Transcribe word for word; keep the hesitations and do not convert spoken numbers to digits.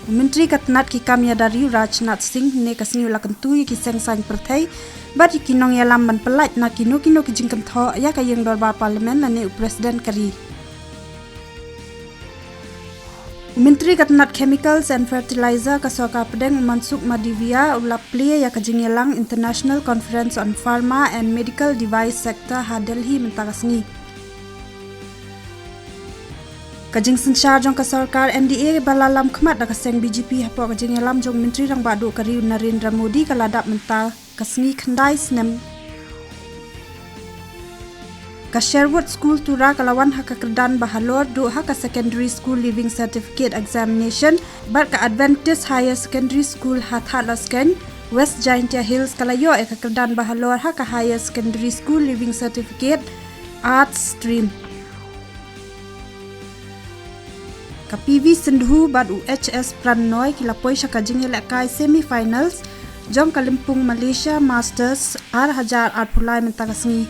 U Myntri ka tnat ki kam ïada ri u Rajnath Singh ne ka sngi u la kyntu ïa ki seng saiñ pyrthei bad ïa ki nongïalam ban pyllait na kino kino ki jingkynthoh ïa ka ïing dorbar Parliament lane u President ka ri. U Myntri ka tnat Chemicals and Fertilizer ka Sorkar Pdeng u Mansukh Mandaviya u la plie ïa ka jingïalang International Conference on Pharma and Medical Device Sector ha Delhi mynta ka sngi. Ka jingsynshar jong ka sorkar N D A ba la lam khmat da ka seng B J P hapoh ka jingïalam jong u Myntri Rangbah Duh ka ri u Narendra Modi ka la dap mynta ka sngi khyndai snem. Ka Sherwood School Tura ka la wan ha ka kyrdan ba halor duh ha ka Secondary School Leaving Certificate Examination bad ka Adventist Higher Secondary School ha Thadlaskeiñ, West Jaintia Hills ka la ïoh ïa ka kyrdan ba halor ha ka Higher Secondary School Leaving Certificate Arts Stream. Ka P V Sindhu bad u H S Prannoy ki la poi sha ka jingïalehkai semi-finals jong ka lympung Malaysia Masters ar hajar arphew lai mynta ka sngi.